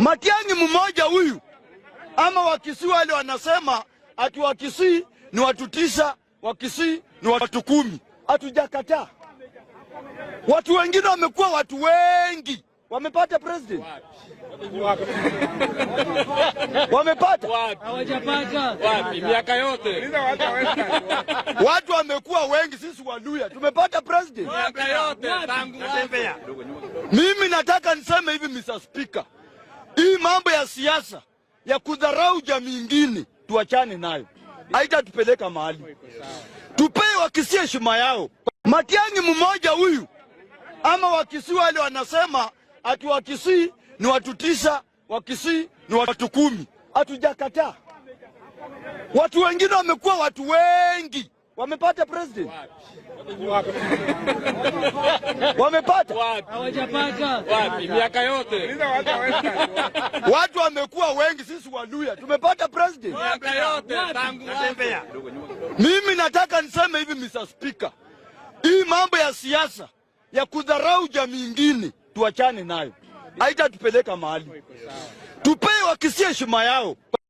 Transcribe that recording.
Matiang'i mmoja huyu ama Wakisii wale wanasema ati Wakisii ni watu 9, Wakisii ni watu 10. Hatujakataa. Watu wengine wamekuwa watu wengi, wamepata president, wamepata. Hawajapata. Wapi? Miaka yote. Watu wamekuwa wengi, sisi Waluya tumepata president. Miaka yote tangu. Mimi nataka niseme hivi, Mr. Speaker, hii mambo ya siasa ya kudharau jamii ingine tuachane nayo, haitatupeleka mahali. Tupee Wakisii heshima yao. Matiang'i mmoja huyu ama Wakisii wale wanasema ati Wakisii ni watu 9, Wakisii ni watu 10. Hatujakataa. Watu wengine wamekuwa watu wengi, wamepata president, wamepata. Wapi? Hawajapata. Wapi? Miaka yote. Watu wamekuwa wengi, sisi Waluya tumepata president. Miaka yote tangu. Mimi nataka niseme hivi, Mr. Speaker, hii mambo ya siasa ya kudharau jamii ingine tuachane nayo, haitatupeleka mahali. Tupee Wakisii heshima yao.